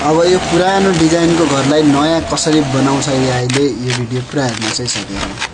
अब यो पुरानो डिजाइनको घरलाई नयाँ कसरी बनाउँछ एआईले यो भिडियो पुरा हेर्नुहोस् है साथीहरु।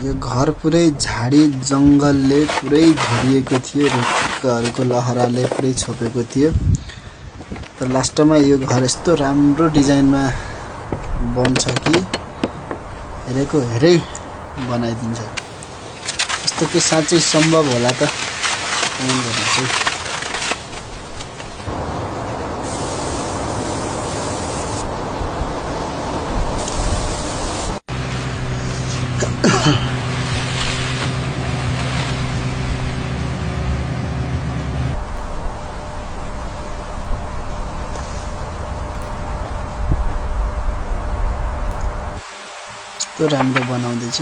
यो घर पुरै झाडी जंगलले पुरै घेरिएको थियो, रुखहरूको लहराले पुरै छोपेको थियो। तर लास्टमा यो घर यस्तो राम्रो डिजाइनमा बन्छ कि हेरेको हेरै बनाइदिन्छ। यस्तो के साँच्चै सम्भव होला त? कमेन्ट गर्नुहोस् है। तो राम्रो बनाउँदैछ।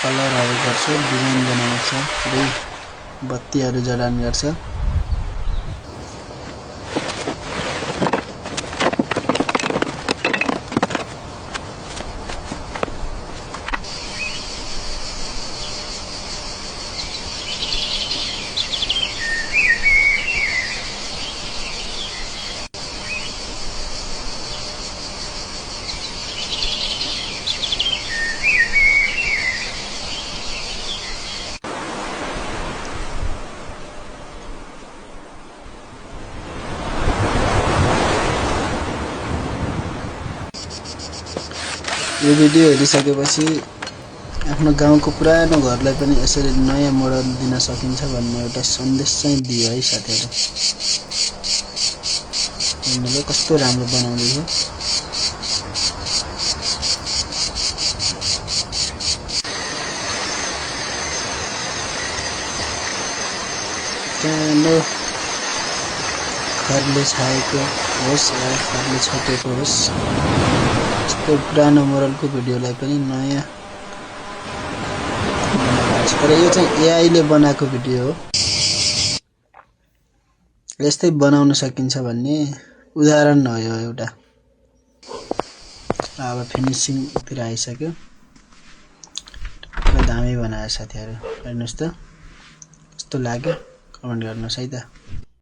कलरहरु गर्छ, डिजाइन बनाउँछ, पुरै बत्तीहरु जडान गर्छ। यो भिडियो हेरिसकेपछि आफ्नो गाउँको पुरानो घरलाई पनि यसरी नयाँ मोडल दिन सकिन्छ भन्ने एउटा सन्देश चाहिँ दियो है साथीहरु। हेर्नुले कस्तो राम्रो बनाउँदैछ। सानो घरले छाएको होस् या घरले छोपेको होस्, यस्तो पुरानो मोडलको भिडियोलाई पनि नयाँ बनाएको छ। तर यो चाहिँ एआई ले बनाएको भिडियो हो। यस्तै बनाउन सकिन्छ भन्ने उदाहरण हो यो एउटा। अब फिनिशिङ तिर आइसक्यो। पुरा दामी बनायो साथीहरु। हेर्नुस् त कस्तो लाग्यो कमेन्ट गर्नुस् है त।